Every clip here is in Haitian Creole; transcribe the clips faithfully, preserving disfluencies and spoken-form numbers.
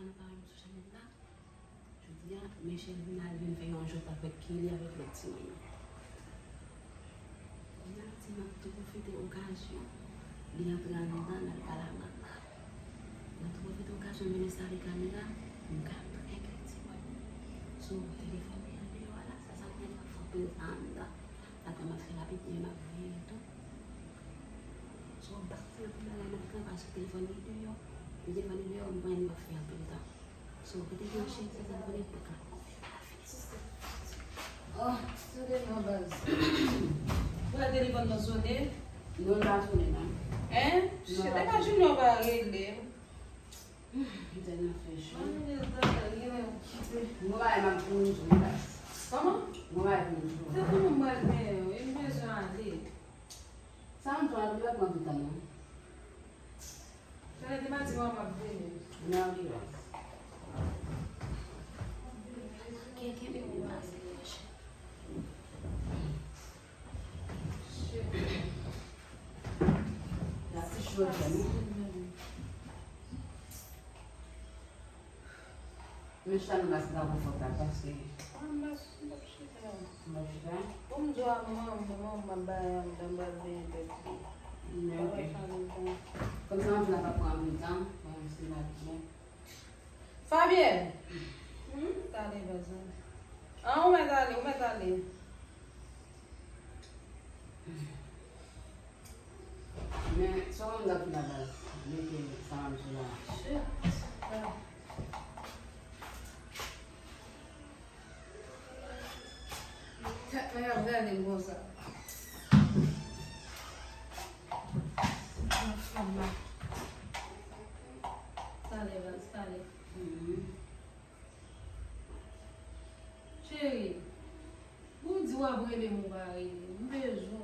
Nan pawòl m sou chanèl la, jodi a, Michel vin al vin fè yon jwèt avèk Kelly, avèk lòt timoun yo. Kounye a, m di m ap tou pwofite okazyon, li antre anndan, l al pale ak manman. M ap tou pwofite okazyon, m vin enstale kamera, m ka prank timoun yo. So, telefòn li andeyò a la, sa, sa k gen, m ap fè anpil tan anndan. Atò, m ap fè rapid, men m ap voye l tou. So, m pa fè anpil bagay nan tan, paske telefòn li deyò. Lè telefòn li deyò, m konnen li p ap fè anpil tan. So, kote m mache, se sa m konnen pou ka. Oh, sote non, baz. Ou wè telefòn nan sone? Non, l pa sone, non. Hein? Non, shit, l pa epa sone. Junior pa rele m. Mwen tèlman fè cho. Mwen bagay m ap pou nou sou plas. Kòman? Mwen bagay pou nou sou. Se pou nou m pral benyen wi, m bezwen ale. Sa m di w, li pa pran tout tan non. Talè te mati mwen m ap vini. Nan anbilans. Kenkenbe pou pase. La ti cho jwenn ou. Men chita nan baz la konfòtab paske. An baz, m p ap chita. M p ap chita. Bon, m di w a manman m, manman m ap bay anndan, m pral benyen tèt li. Men ok. Kòm sa, m di la pa pran anpil tan, bon, se la ki bon. Fabien! Hmm? Tande, baz. An, ou mèt ale, ou mèt ale. Men, sa w menm dap fè la baz? Mete sa ann sou la. Shit. Tèt mwen ap rale m konsa. Nan fanm la. Talè, baz, talè. Mhm. Cheri, ou di w ap rele m, ou pa rele m. M bezwen w.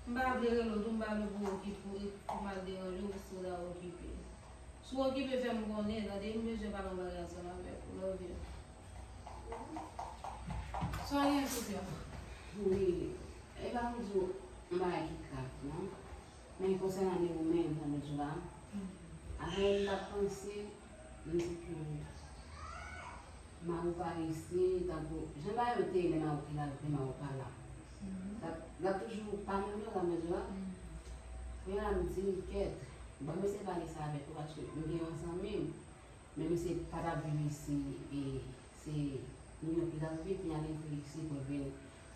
M pa vle rele w tou, m pa vle pou w okipe, pou, pou m al deranje w, si w ta okipe. Si w okipe, fè m konnen, tande, m bezwen pale yon bagay ansanm avèk ou. Love you. Sa w gen, Sophia? Wi, e pa pou di w yon bagay ki grav, non. Men konsènan li ou menm, jan m di w la, avan m t ap panse, m di ke mari w pa resi, tankou, jan bagay yo te ye lè mari w te la, lè mari w pa la. L ap, l ap toujou pa menm jan, sa m vle di w la. Kounye a m di, kèt, ban m eseye pale sa avèk ou, paske m gen yon zanmi m, men misye pa t ap viv isi, e se Nouyòk li t ap viv, kounye a li rive isi pou l vin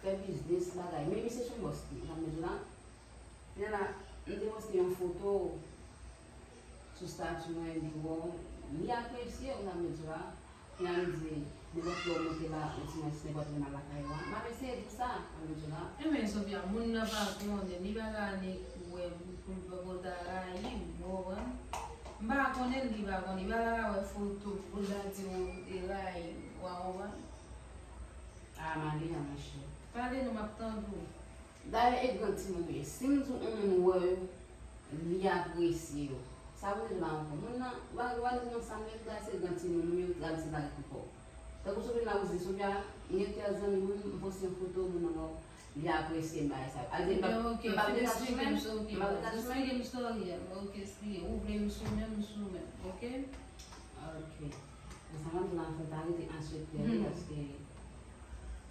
fè biznis, bagay. Men misye se yon bòs li, sa m vle di w la. Kounye a la, m te poste yon foto sou stati mwen, li wè w, li apresye w, sa m vle di w la. Kounye a m di, nenpòt lè w monte la, ou ti mwen, si nenpòt lè m al lakay ou a, m ap eseye di w sa, sa m vle di w la. Enben, Sophia, moun nan pa konnen, li pa ka nik wè m pou l pa, pou l ta rayi m, ou konprann? M pa konnen l, li pa konnen, li pa ka wè foto m pou l ta di w li rayi m, ou konprann? Ah, Malia, monchè. Pale non, m ap tande w. Dayè, e gran timoun yo ye. Si m di w yon moun wè w, li apresye w. Sa vle di la ankò. Moun nan, wa, wa, nan sa m vle di la, se gran timoun yo, yo, yo, se bagay ki fò. Tankou Sophia la, ou di, Sophia, m gen tèl zanmi, m, m poste yon foto, moun nan wè w, li apresye m, bagay sa yo. Sa vle di, m pa, m pa vle ta sou menm, m pa vle ta sou menm. Esplike m story a. Ok, esplike. Ou vle m sou menm, m sou menm. Ok? Ok. Sa m ap di la, fò w ta rete an sekrè, wi, paske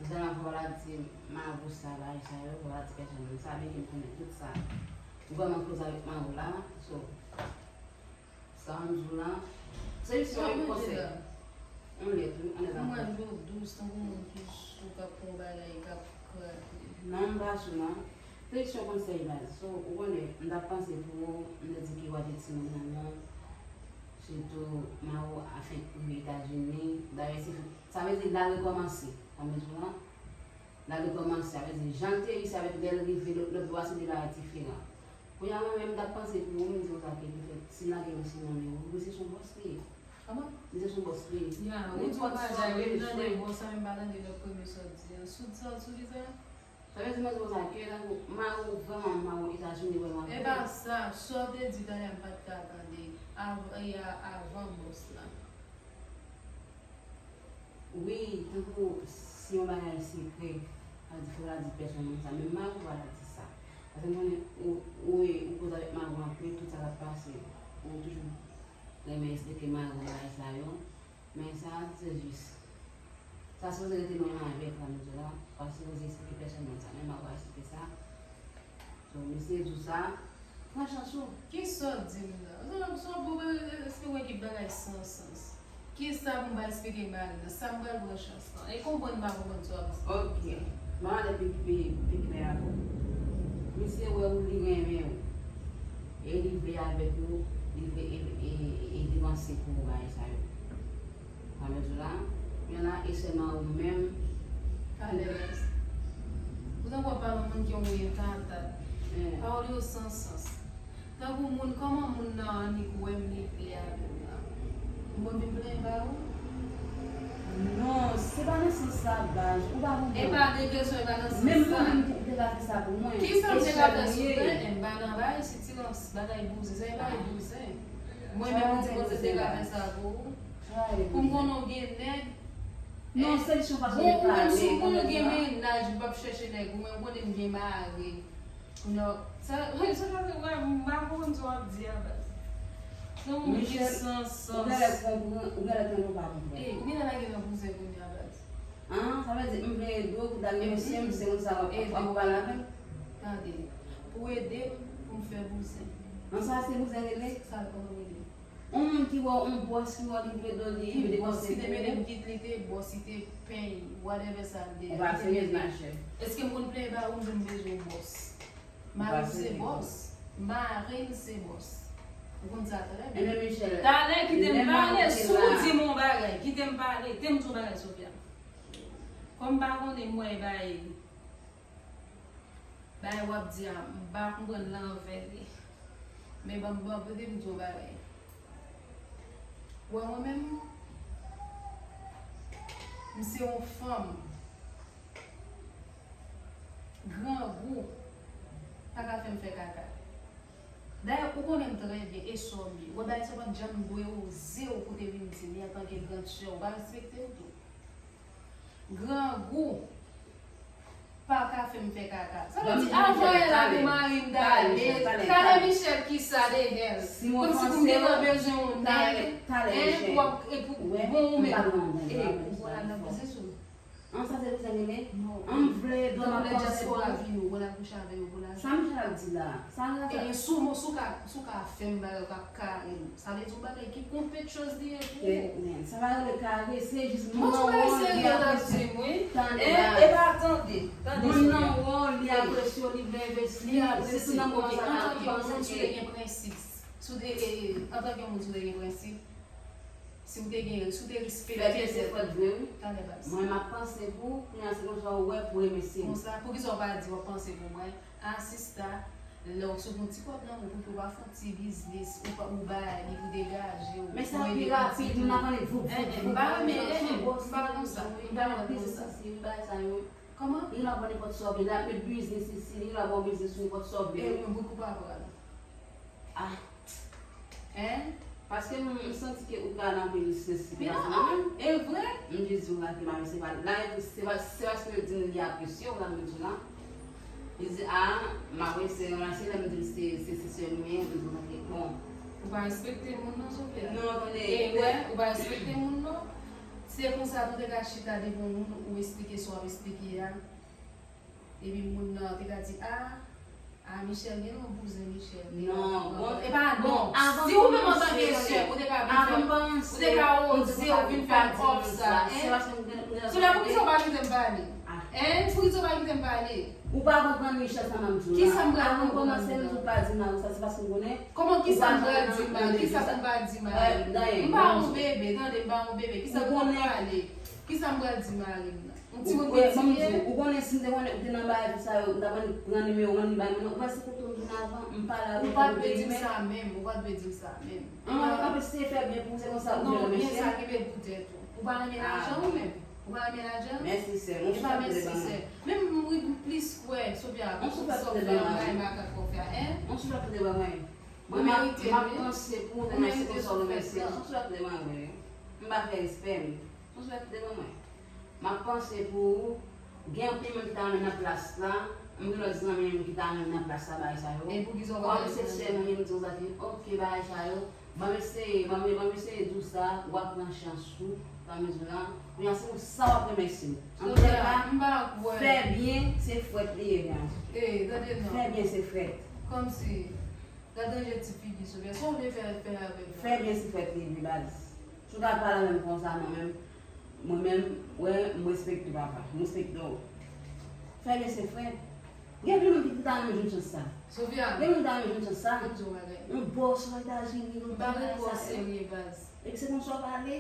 jan fò w la di mari w sa, bagay sa yo, fò w la di pèsonn moun sa, men ke m konnen tout sa. Ou vrèman koze avèk mari w la, so, sa m di w la, se jis yon konsèy. Yon lèt, wi, yon lèt ankò. Mwen dlo dous, tankou moun ki sou, k ap pran bagay, k ap kraze. Non, m pa sou, non. Se jis yon konsèy, baz. So, ou konnen, m t ap panse pou ou, m te di ke w ap gen timoun nan men w. Sitou, mari w a fenk rive Etazini. Dayè, se, sa vle di, l al rekòmanse. Sa vle di, non? L al rekòmanse. Sa vle di, jan l te isi avèk lè l rive lòt, lòt bò a, se de bagay diferan. Kounye a, mwen menm, m t ap panse pou ou, m di konsa ke petèt, si l lage misye nan men ou, misye se yon bòs li ye. Kòman? Misye se yon bòs li ye. Ya, ou di yon bagay, m tande bòs la, men m pa tande lòt premye sa w di a. Sou di sa, sou di sa? Sa vle di, mwen di konsa ke, tankou, mari w vrèman, mari w Etazini vrèman vre. E pa sa, sa w te di talè a m pa t ka tande, av-, e a, avan bòs la. Wi, tankou, si yon bagay sekrè, sa vle di, fò w pa di pèsonn moun sa, men mari w pa di sa. Paske m konnen, ou, ou, ou koze avèk mari w anpil, tout sa k ap pase, ou toujou renmen eksplike mari w bagay sa yo. Men sa, se jis. Sa sipoze rete mwen avèk la, nou di la. Pa sipoze eksplike pèsonn moun sa, men m ap eksplike sa. So, misye di w sa, pran chans ou. Kisa w di m la? Ou sa, sa w bon, èske w wè ki bagay san sans? Kisa pou m ba eksplike mari nan? Sa m pral pran chans lan. E konprann m pa konprann sa w ap di. Ok. Mwen ale pi, pi, pi klè ankò. Misye wè ou, li renmen ou. E li vle avèk ou, li vle e, e, e, e depanse pou ou bagay sa yo. Sa vle di la, men la, e sèlman ou menm. Talè. Ou tankou w ap pale yon moun ki yon moun retata. Pawòl yo san sans. Tankou moun, kòman moun nan annik wè m li vle avè m nan? Moun vin plenyen ba ou? Non, se pa nan sans sa, baz. Ou pa konprann. E pa de kesyon, e pa nan sans sa. Menm mwen menm ki te ka fè sa pou mwen. Kisa m te ka fè sou tèren? M pa nan bay sitirans, bagay bouzen. Sa e bagay bouzen. Mwen menm, ou di mwen se te ka fè sa pou ou. Pou m konnen w gen nèg. Non, se jis yon fason de pale. Bon, ou menm si w konnen w gen mennaj, ou p ap chèche nèg. Ou menm konnen m gen mari. Kounye a, sa, sa, sa, m pa konprann sa w ap di a, baz. Se yon moun ki san sans. Ou genlè konprann, ou genlè tande w pa konprann. Ey, ou genlè lage nan bouzen kounye a, baz. An, sa vle di m vle ede w pou t al negosye, m se moun sa w ap, w ap pale avè m? Tande, pou w ede m, pou m fè bouzen. An, sa se bouzen rele? Sa l kòman rele? Yon moun ki wè yon bòs, ki wè li vle do li, li vle depanse pou ou. Ki te mete m kit, li te bòs, li te peny, whatever sa l te ye. Ou pa seryez, machè. Èske m konn plenyen ba ou, m di m bezwen yon bòs? Mari m se bòs. Mari m se bòs. Ou konn sa trè byen. Talè, kite m pale, si w di m yon bagay, kite m pale, kite m di w yon bagay, Sophia. Kòm m pa konnen m wè bagay, bagay w ap di a, m pa konprann lanvè li. Men ban m, ban m, kite m di w yon bagay. Wè mwen menm, m se yon fanm. Grangou pa ka fè m fè kaka. Dayè, ou konnen m trè byen, e sòm ye. Wè bagay sa w pa t janm dwe oze w pou te vin di m li antanke grann sè w. Ou pa respekte m tou. Grangou pa ka fè m fè kaka. Sa vle di, avan yè la pou mari m t ale. Talè Michel, kisa de hèl? Kòmsi pou m te nan bezwen yon nèg, e pou, bon, ou menm. E, ou la nan biznis ou? An, sa se pou sa rele? Non. An, m vle, dwa m ap panse pou. Dyaspora vini, ou konn al kouche avè yo pou lajan. Sa Michel ap di la? Sa l ap di? Ebyen, si w, si w ka, si w ka fè m bagay, ou ka kare m. Sa vle di yon bagay ki konpetchòz li ye pou ou. Men, sa pa rele kare, se jis mwen, mwen, li apresye w. Tande, e pa tande, tande. Moun nan wè w, li apresye w, li vle envesti, se tou nan moman sa la, li panse ke. Si w te gen prensip, si w te, e, e, antanke yon moun, si w te gen prensip, Si w te gen, si w te respekte. Fè byen se fòt vre, wi. Talè baz. Mwen, m ap panse pou ou, kounye a se konsa ou wè pou remèsye m. Konsa, poukisa w pa di w ap panse pou mwen? A sista, lè w sot yon ti kòb nan men w, poukisa w pa fè yon ti biznis, ou pa, ou bay li pou degaje w. Men sa pi rapid, moun ap pale voup, voup, voup. M pa renmen, m pa konsa, m pa konsa. Kòman? Moun ap pale nenpòt sa w vle, l ap met biznis isi, li la ba w biznis nenpòt sa w vle. E mwen, poukisa w pa pran? Ah. Hein? Paske m, m santi ke ou ka nan anpil sensib. Men non, e vre? M jis di w la ke mari se pa, la, se pa, se paske l di m li apresye w, la, m di w la. Li di, ah, m apresye w la, se lè m di l se, se, se sè m ye, m di w la ke, bon. Ou pa respekte moun non, Sophia. Non, tande. E, wè, ou pa respekte moun non. Se konsa tou te ka chita devan moun, ou esplike sa w ap esplike a. Epi moun nan te ka di, ah, ah, Michel gen yon bouzen, Michel. Non, bon, e pa non. Si ou menm antanke sè, ou te ka vin fè, ou te ka oze, ou vin fè up sa, hein? Sophia, poukisa w pa kite m pale? Hein? Poukisa w pa kite m pale? Ou pa konprann Michel sa m ap di w la. Kisa m pral konprann? Avan m kòmanse, m di w pa di mari w sa, se paske m konnen. Kòman kisa m pral di mari? Kisa pou m pa di mari? M pa yon bebe, tande, m pa yon bebe. Kisa pou m pale? Kisa m pral di mari m nan? Yon timoun ki ti vye. Ou konnen si m te konnen ou te nan bagay sa yo, m t ap annik pran nimewo w, annik bay moun nan. Ou wè se kote m vin avan, m pale avè w. Ou pa t dwe di m sa menm, ou pa t dwe di m sa menm. An, anpil se fè byen pou ou, se konsa ou vle renmen sè. Non, byen sa kenbe pou tèt ou. Ou pa renmen lajan ou menm? Ou pa renmen lajan? Mèsi sè, yon souflèt pou devan mwen. E pa mèsi sè. Menm m, m plis kwè, Sophia, pou sa w fè yon bagay makak kò fè a, hein? Yon souflèt pou devan mwen. Mwen, m ap, m ap panse pou ou, tèlman se konsa w renmen sè. Yon souflèt pou devan mwen. M pa fè respè m. Yon souflèt pou devan mwen. M ap panse pou ou. Gen anpil moun ki ta renmen nan plas la. M gen lòt zanmi m ki ta renmen nan plas la, bagay sa yo. Kòm se sè nou ye, m di w sa ke, ok, bagay sa yo. Ban m eseye, ban m, ban m eseye di w sa, w ap pran chans ou, sa m di w la. Kounye a, se pou sa w ap remèsye m. Antouka, fè byen, se frèt li ye, byen. Fè byen, se frèt. Kòmsi, gad danje ti figi Sofia, sa w vle fè, fè avè m? Fè byen, se frèt li ye, baz. Si w ta pale avè m konsa, mwen menm, mwen menm, wè, m respekte w, papa. M respekte w. Fè byen, se frèt. Gen anpil moun ki ta renmen jwenn chans sa. Sofia. Gen moun ki ta renmen jwenn chans sa. Mwen di w bagay. Yon bòs o Etazini, yon bagay sa serye, baz. Epi se konsa w pale?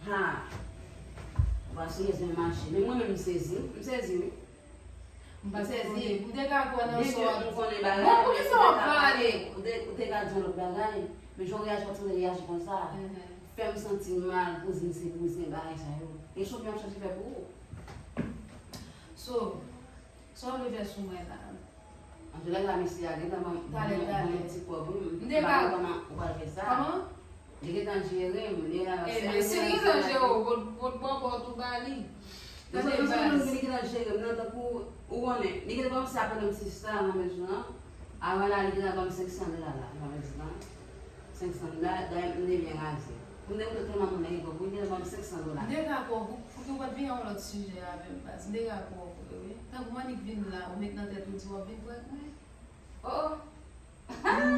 Ha. Ou pa serye, se yon mache. Men mwen menm, m sezi. M sezi, wi. M pa te konnen. M te ka kwè nan sa w ap di. Bon, poukisa w ap pale? Ou te, ou te ka di yon lòt bagay. Men jan w reyaji, w pa t sipoze reyaji konsa. Fè m santi m mal, kouzin se kouzin, bagay sa yo. E Sofia ap chache fè pou ou. So, Sa w vle fè sou mwen la? Antoulèka, mesye a gentan ban m, ban m, ban m yon ti kòb, wi. M pa konn kòman ou pral fè sa. Kòman? Li gentan jere m, li gentan... Ebyen, si li gentan jere w, pot, pot bò, pot ou ba li. Tande, baz. Li gentan jere m nan, tankou, ou konnen, li gentan kòmanse ap pale m ti sa nan mezon an. Avan la, li gentan ban m senk san dola la, nan mezon an. Senk san dola, dayè m te byen raze. Pou m te montre tèlman moun nan gen kòb, wi, li te ban m senk san dola. M te dakò pou, pou ke w pa t vin yon lòt sijè avè m, baz. M te dakò vre, wi. Tankou m annik vin la, ou met nan tèt ou di w ap vin pran mwen. Oh, oh.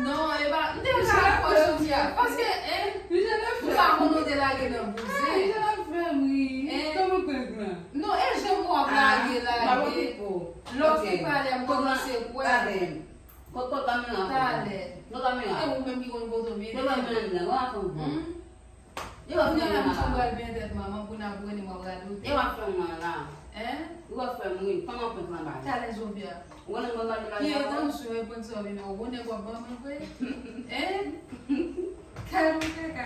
Non, e pa, m te dakò, Sofia. Paske, en, ou pa konn ou te lage nan bouzen. En? Non, e janm w ap lage, lage. Lè w fin pale a, m kòmanse kwè. Kot, kot kamera an? Talè. Kot kamera? E ou menm ki konn kote w mete. Kot kamera an? Wè, atann bon. Hmm? Yo, kounye a la, m tou pral benyen tèt manman pou n ap rele m ap radote. Yo ap fè m la. Hein? Yo ap fè m ri. Kòman prank lan ba? Talè, Sofia. Ou konnen mwen pral de bagay. Ki etansyon e prank sa w vin, ou konnen w ap ban mwen vre? Hein? Kalm, kaka.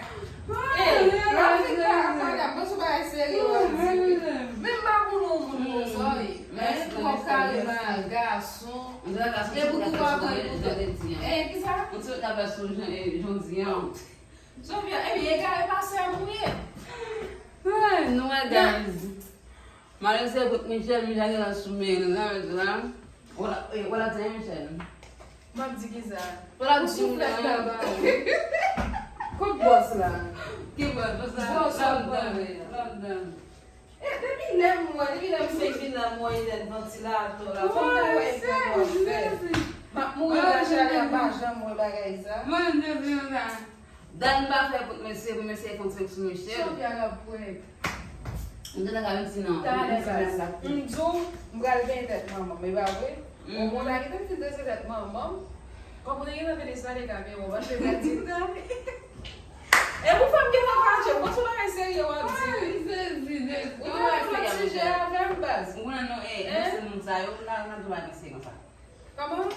Ey, Rafika, pale, mwen sou bagay serye w ap di wi. Men m pa konn yon moun konsa, wi. Mèsi, pou w ap kare mal gason. Epi tou pa pran pou tèt. Ey, kisa? Mwen sou ta fè sou jan, eh, jodi an. Sofia, ebyen, egare pase a pou ye. Ay, nou wè, guys. Malè se kot Michel, Michel gentan sou men l la, la. Wala, eh, wala di Michel. M ap di kisa? Wala di souflèt la ba. Kot bòs la? Ki bòs? Bòs la, bòs la. Bòs la. E, depi lè m wè, depi lè m fenk vin la, m wè Eden vantilatè la. Fò m ta wè Eden w ap fè. M ap mouri la chalè, m pa janm wè bagay sa. Mwen, Jezi, mwen sa. Dan pa fè pou mesye, pou mesye fè yon fenk sou Michel. Sofia ap prank. M te nan ka menm si non. Talè, baz. M di w, m pral benyen tèt manman m, e pa vre? Ou konn la gentan fin drese tèt manman m. Kòm ou te gentan fin enstale kamera, ou pa t fè pèdi tan. E pou fè m gentan fache, ou konn se bagay serye w ap di wi. Ou te wè fè sijè avè m, baz. Ou konnen non, eh, se moun sa yo, m ta, m ta di w bagay serye konsa. Kòman?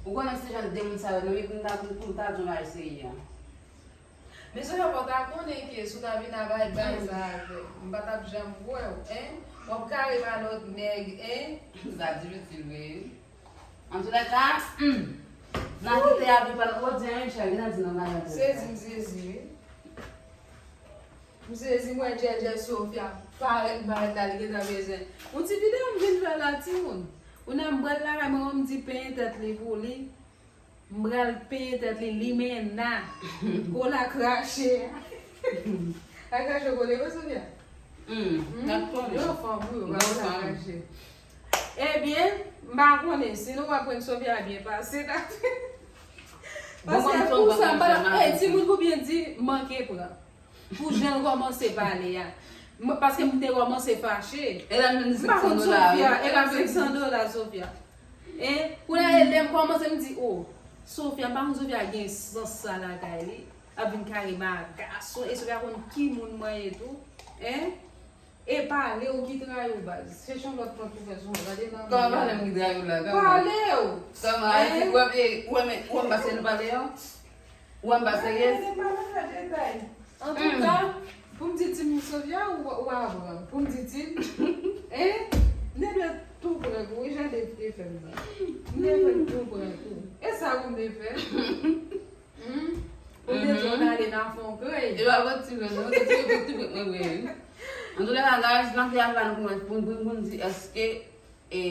Ou konnen se jan de moun sa yo, non, epi m ta, m ta di w bagay serye a. Men Sofia, fò w ta konnen ke si w ta vin avèk bagay sa avè m, m pa t ap janm wè w, en? W ap kare pa lòt nèg, en? Sa difisil vre wi. Antoulèka, hmm, n a kite a vi pa l, w ap di anyen, Michel, vin nan di nan bagay. Sezi, m sezi wi. M sezi, m wè Djèdjè Sofia parèt, parèt la, li gentan bezwen yon ti videyo m vin fè la, timoun. Ou nan m pral lakay mwen, m di penyen tèt li pou li. M pral penyen tèt li limena. Kola krache. A krache kole wi, Sofia? Hmm, hmm. Yo fanm wi, yo pa kola krache. Ebyen, m pa konnen si nou pa pran Sofia byen pase. Paske pou sa, m pa t ap, ey, timoun pou byen di, manke pran. Pou jan l kòmanse pale a. Mwen, paske m te kòmanse fache. M pa konn Sofia, e la senk san dola, Sofia. En, kounye a, e lè m kòmanse, m di, o, Sofia, m pa konn Sofia gen sans sa lakay li. Ap vin kare ba gason, e Sofia konn ki moun mwen ye tou. En? E pale w ki trayi w, baz. Chèche yon lòt pòt pou fè sou mwen. Gade nan... Kòman pale m ki trayi w la? Pale w! Kòman, Ayiti, w ap, e, ou wè m, ou wè m pase nou pale yo? Ou wè m pa serye? Antouka, pou m di Team Sofia, ou, ou aprann. Pou m di Team, en, m te dwe tou prank ou, jan de te fè m nan. M te dwe tou prank ou. E sa pou m te fè? Hmm? Pou m te di w n ale nan fon krèy. E pa prank ti mwen, non, se ti prank, ti prank mwen vre wi. Antoulèka, guys, nan fè a la nou pou, pou, pou, pou n di èske e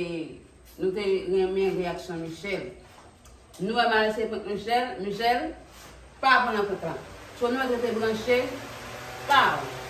nou te renmen reyaksyon Michel. Nou wè malè se prank Michel, Michel pa pran nan prank la. Sonwèt rete branche. Pow!